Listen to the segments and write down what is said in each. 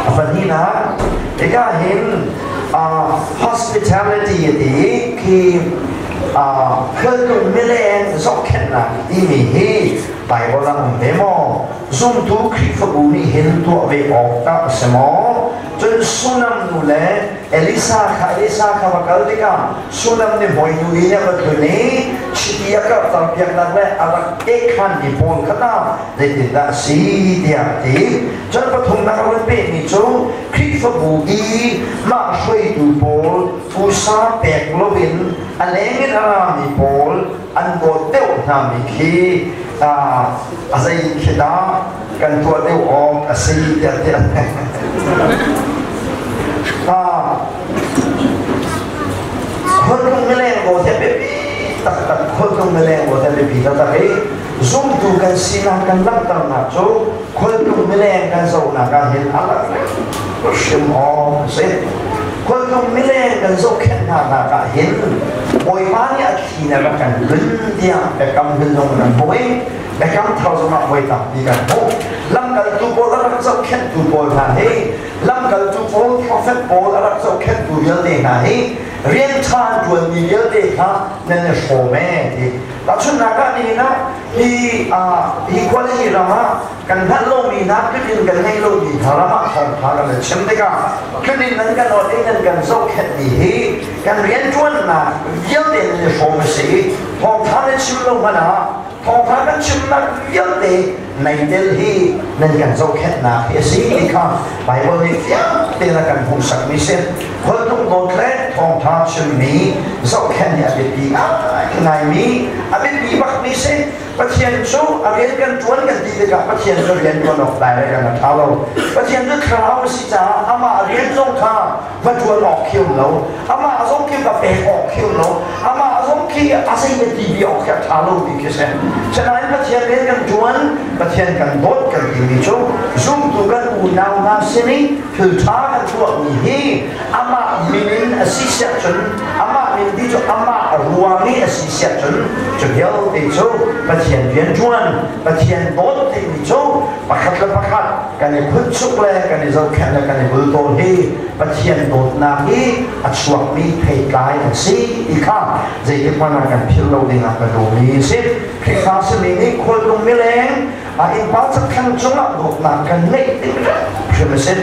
A pahnihnak, hika hin hospitality a ti khi khualtlung mileng zohkhenhnak timi hi Bible ah um ve maw? Zumtu Khrihfabu nih hin tuah ve awk tah a si maw? Cun Sunam nu le Elisa kha Elisa kha va kal tikah Sunam nih hawinu i a va tlun i chiti a karhter piaknak le a rak ekhanmi pawl kha tah zeitindah a si tiah a ti. Cun pathumnak a run pehmi cu Khrihfabu i mah hruaitu pawl pusa pek loin a leng in a rami pawl an dawt deuh hnami khi a zei khi dah kan tuah deuh awk a si tiah tiah. Khualtlung mileng dawt hi a biapi taktak. Khualtlung mileng dawt hi a biapi taktak i zumtu kan sinak kan langhternak cu khualtlung mileng kan zohnak ah hin a lang hrim awk a si. Khualtlung mileng kan zohkhenh hnanak ah hin Bawipa nih a thli na rak kan hlun tiah biakam hlun zong kan hmuh i biakam thar zongah voi tampi kan hmuh. Lamkaltu pawl a rak zohkhenhtu pawl hna hi lamkaltu pawl, profet pawl a rak zohkhenhtu vialte hna hi rian ṭha an ṭuanmi vialte kha nan i hrawm ee ti. Tahchunhnak ah nihin ah hi hi khua le hi ram ah kan hngalh lomi hna tluk kan ngeih lomi hna ram ah thawngṭha kan i chim tikah tluk in nan kan awt i nan kan zohkhenhmi hi kan rianṭuannak vialte nan i hrawm a si i thawngṭha na chim lo hmanh ah thawngṭha kan chimnak vialte nei tel hi nan kan zohkhenhnak hi a si ti kha Baibal nih fiang tein a kan hmuhsakmi si. Khualtlung dawt le thawngṭha chimmi zohkhenh hi a biapi ngaimi a biapi bakmi si. Pathian cu a rian kan ṭuan kan ti tikah Pathian cu rian ṭuan awk dai le kan a ṭha lo. Pathian cu thlarau a si caah amah rian zong kha va ṭuan awk khi um lo. Amah zong khi va pek awk khi um lo. Amah zong khi a zei va ti bi awk khi a ṭha lo ti khi si. Sinain Pathian rian kan ṭuan, Pathian kan dawt kan timi cu zumtu kan unau hna sin i thil ṭha kan tuahmi hi amah min in a si siah cun amah min ti cu amah ruang i a si siah cun cu vialte cu Pathian rianṭuan Pathian dawt timi cu pakhat le pakhat kan i phunchuk le kan i zohkhenh le kan i bultawl hi Pathian dawtnak hi a chuakmi theitlai an si ti kha zeitik hmanh ah kan philh lo ding ah ka duhmi a si. Khrihfa simi nih khualtlung mileng a innpa cakthlang cungah dawtnak kan ngeih ding hrim a si.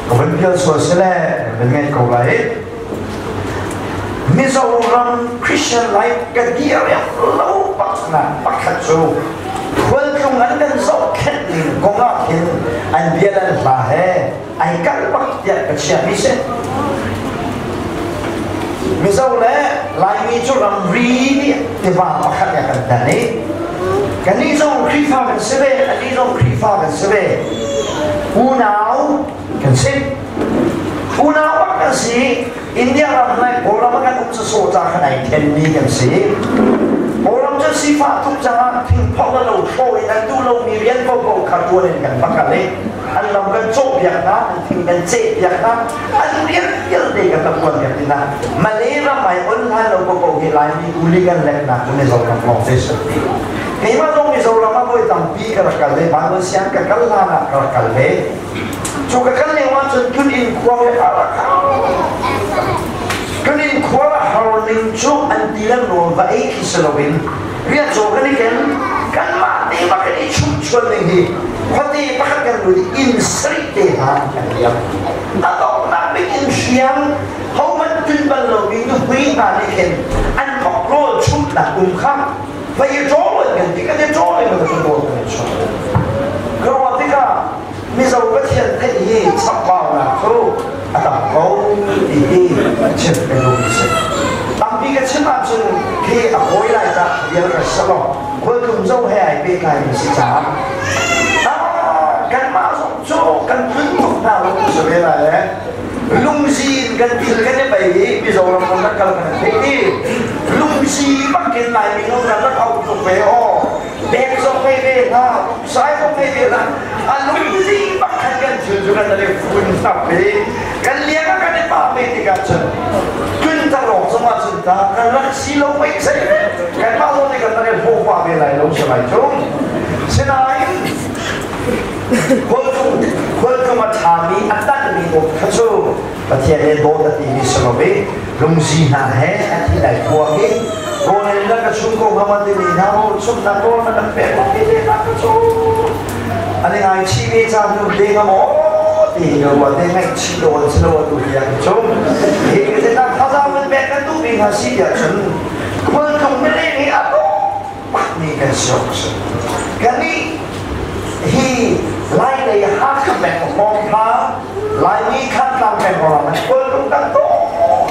Ka van pial sual si le van ngaih ko lai. Mizoram Christian Life ka dir lo bak na pakhat cu khualtlung an kan zohkhenh ning kong ah khin an bia le an hla he ai kalh bak tiah ka chiahmi si. Mizo le Laimi cu ramri nih tiva pakhat ya kan dan i kannih zong Khrihfa kan si ve, annih zong Khrihfa kan si ve. Unau kan si. Unau bak kan si. India ram le Kawlram ah kan um sasaw ca khan ai thenmi kan si. Kawlram cu sifah tuk caah thingphawk le lo hraw in an duh lomi rian koko kha tuan in kan va kal i an lam kan cawh piak hna, an thing kan ceh piak hna, an rian vialte kan rak tuan piak ti hna. Malay ram ai on hlan lo koko hi Laimi kuli kan leknak cu Mizoram lawng te si. Keimah zong Mizoram ah voi tampi ka rak kal ve, Bible siang ka kal hlan ah ka rak kal ve. Cu ka kal lio ahcun tlun inn khua he a rak Tlun inn khua har ning cu an ti le rawl va ei khi si loin rian caw kan i ken kanmah te bak kan i chumchuan ning hi khuate pakhat kan lut i inn sarih te hna kan liam. A donghnak bik in hriang hohmanh tlun bal lomi nuhmei hna nih khin an vok rawl chumhnak um kha va i ṭawl kan ti kan i ṭawl i kan rawl kan i chum. Ka ruah tikah Mizo Pathian theih hi chakbaunak cu a tam ko ti hi chim ka duh mi si. Tampi ka chim ahcun khi a kawi lai cah vial ka si lo. Khualtlung zo he ai pehtlai mi si caah kanmah zong cu kan tlun tuk hna lo tu si ve lai le lungzi in kan thil kan i bei i Mizoram kan rak kal kan theih i lungzi bakin Laimi zong kan rak auh tuk ve aw bek zong ngei ve hna sai zong ngei ve hna a lungzi bak khan kan thil cu kan i fun tap i kan liang ah kan i pa ve tikah cun tun tarok zong ah cun ta kan rak si lo mei sei kan mah zong nih kan rak i hlawh pa ve lai lo si lai chung sinain khualtlung khualtlung a ṭha. ṭhami a tanmi dawt kha cu Pathian nih dawt a timi si lo i lungzi hna he a thi lai khua hi rawl in na ka chung ko hnga ma timi hna rawl chumnak rawl na kan pek lo ti te hna ka cu an i ngaichih ve ca hnu te hnga maw ti hi ka ruat te ngaihchih dawn si lo atu tiang cu hi ka te thazaang kan pek kan duhmi hna si tiah cun khualtlung mileng hi a mi kan si awk a si. Kannih hi Lailei Hakha peng hrawng kha Laimi Thantlang peng hrawng ah khualtlung kan tawh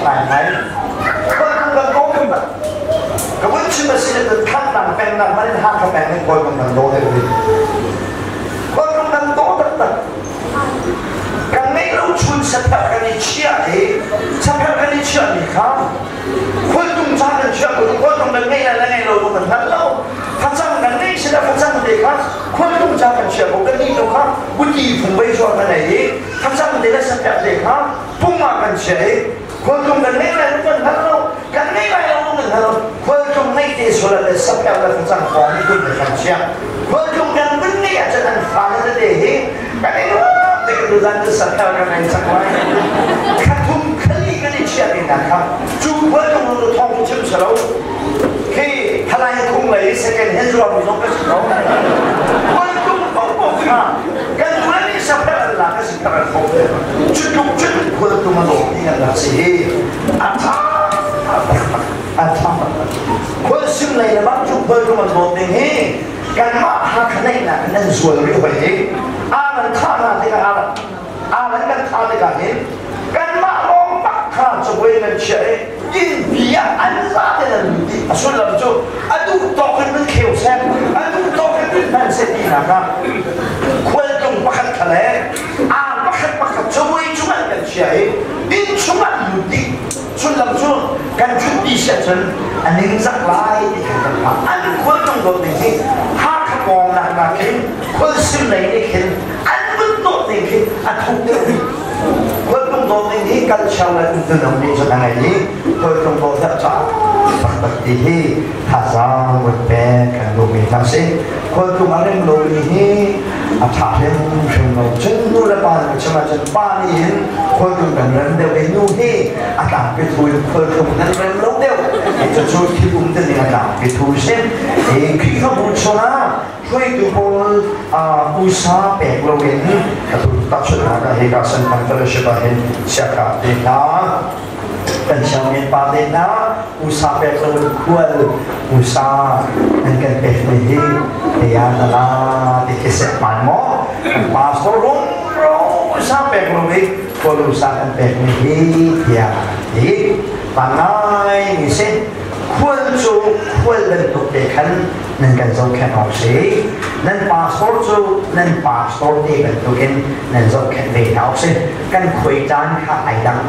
ngaingai. Khualtlung kan tawh kan tak. Ka vun chim a si ahcun Thantlang peng nak hmanh in Hakha peng in khualtlung kan daw deuh rih. Khualtlung kan daw taktak. Kan ngeih lo chun sapherh kan i chiah i sapherh kan i chiahmi kha Khualtung ca kan chiah ko khualtung kan ngei lai le ngei lo kan hngal lo. Facang kan ngei si le facang te kha khualtung ca kan chiah ko kan nih to kha buti phung bei chuah kan ei i facang te le sapiak te kha pung ah kan chiah i khualtung kan ngei lai kan hngal lo kan ngei lai lo kan hngal lo khualtung ngei te sual le sapiak le facang kong hi kun kan chiah khualtung kan vun ngei ahcun an fa le tete hi kan ei te kan zan cu sapiak kan ei cang lai khathum khali kan i chiah ti hna kha cu khualtung cu thawng cu chim si lo khi thalai khung lei second hand zuam mi zong ka si lo khualtung paohpaoh kha kan tuan nih sapher an lak a si tak an khawh cu tluk cun khualtung a dawt ti an rak si hi a tha a tha khualsim lei le bang cu khualtung an dawt ding hi kanmah Hakha neihnak nan zual rih hoi hi aa nan thah hna tikah aa nan kan thah tikah hin kanmah lawng bak kha cabuai nan chiah i innpi ah an zate nan lut dih a sullam cu a duh tawk in nan kheu seh a duh tawk in nan hman seh tinak ah khualtlung pakhat kha le aa pakhat pakhat cabuai cungah kan chiah i inn chungah lut dih sullam cu kan ṭhutpi si ahcun a ningzak lai ti khan kan phang an khualtlung dawt ning hi Hakha pawng nak nakin khualsim lei nih khin an vun dawt ning khi a thuk deuh bik khualtlung dawt ning hi culture le umtunung nih cun a ngei i khualtlung dawt hi a caah taktak ti hi thazaang vun pek kan duhmi hna si khualtlung a rem lomi hi a ṭha hrimhrim lo cun nu le pa nih chim ahcun pa nih hin khualtlung kan rem deuh i nu hi a tlangpi thu in khualtlung nan rem lo deuh cucu thil um ning a tlangpi thu si i Khrihfabu chungah hruaitu pawl usa pek loin atu tahchunhnak ah hika Santang Fellowship ah hin siaka te hna kan sianginn pa te hna usa pek loin khual usa an kan pek mi hi teya tala ti khi sek man maw pastor rum ro usa pek lo i khual usa kan pek mi hi tiah ti pa ngai mi si khual cu khual bantuk te khan nan kan zohkhenh awk si nan pastor cu nan pastor te bantukin nan zohkhenh ve hna awk si kan khuai caan kha ai dang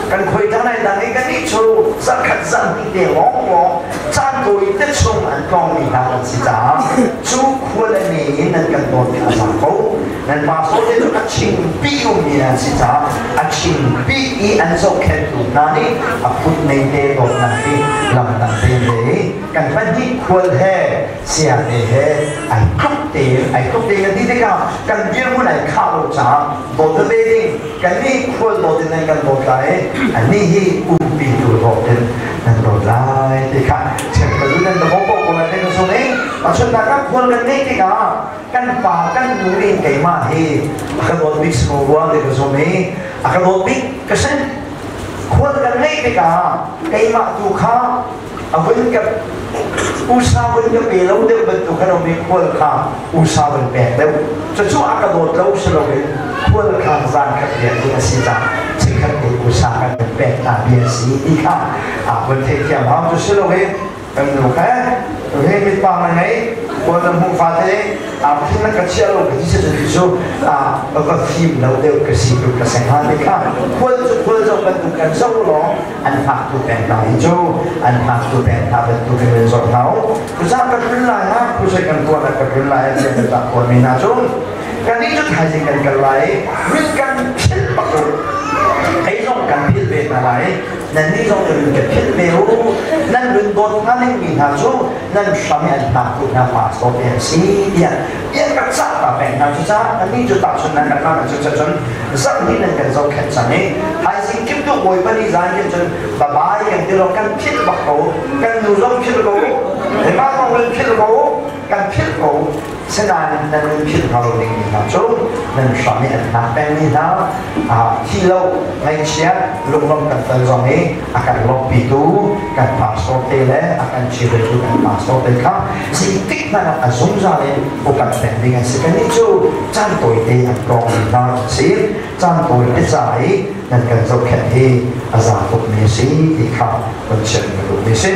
kan khuai caan ai dang i kannih cu zarhkhat zarhhnih te lawnglawng caan tawi te chung an tlawngmi hna kan si caah cu khua le ne in nan kan dawt kha a za ko nan pastor te cu a chingpi ummi nan si caah a chingpi i an zohkhenhtu hna nih a phut nei te dawtnak hi lam dang te ve kan pahnih khual he siangte he ai tluk tein ai tluk tein kan ti tikah kan dirhmun ai khah lo caah dawt ve ding kan nih khual dawt in nan kan dawt lai annih hi umpi tu dawt in nan dawt lai ti kha chemkalu nan na bo ko lai kan sung i achunnak ah khual kan neih tikah kan pa kan nu in keimah hi a ka dawt bik sung ruang ti ka zum i a ka dawt bik ka sin khual kan neih tikah keimah tu kha a vun ka usa vun ka pe lo deuh bantuk khan um i khual kha usa vun pek deuh cucu a ka dawt lo si loin khual kha zan khat rian ding a si caah chikkhat te usa kan pek ta bia si ti kha a vun theihthiam hau cu si loin kan nu kha he mitpa na ngei khual na hmuh fate thin na ka chia lo ka ti si cu a va fim lo deuh ka si tu ka seng ha ti kha khual cu khual zo bantuk kan zo lawng an hngaktu peng hna hi cu an hngaktu peng hna bantuk in nan zoh hna u cucaah ka tlun lai ha khusai kan tuah ka tlun lai tiah kan tak tawn mi hna cu kannih cu thaizing kan kal lai rin kan philh bak u kei zong kan philh ve hna lai nannih zong nih rin kan philh ve u nan run dawt hnga ding mi hna cu nan hram i an hngaktu hna pastor te an si tiah bia ka cah. ta peng hna. Cucaah annih cu tahchunhnak kan hman ahcun cun zarh hnih nan kan zohkhenh cang i thaizing kimtu Bawipa nih zan hin cun babai kan ti lo, kan philh bak ko. Kan nu zong philh ko, mah zong kan philh ko, kan philh ko. Sinain nan in philh hnga lo ding mi hna cu nan hram i an hnak pengmi hna, thi lo ngaihchiat lunglawmh kan ton zong i a kan lawmhpitu kan pastor te le a kan chirhtu kan pastor te kha zeitik hmanh ah a zungzal in upat peng ding an si. Kannih cu caan tawite an tawngmi hna an si. Caan tawite ca i nan kan zohkhenh hi a za tukmi a si ti kha kan chimh ka duhmi a si.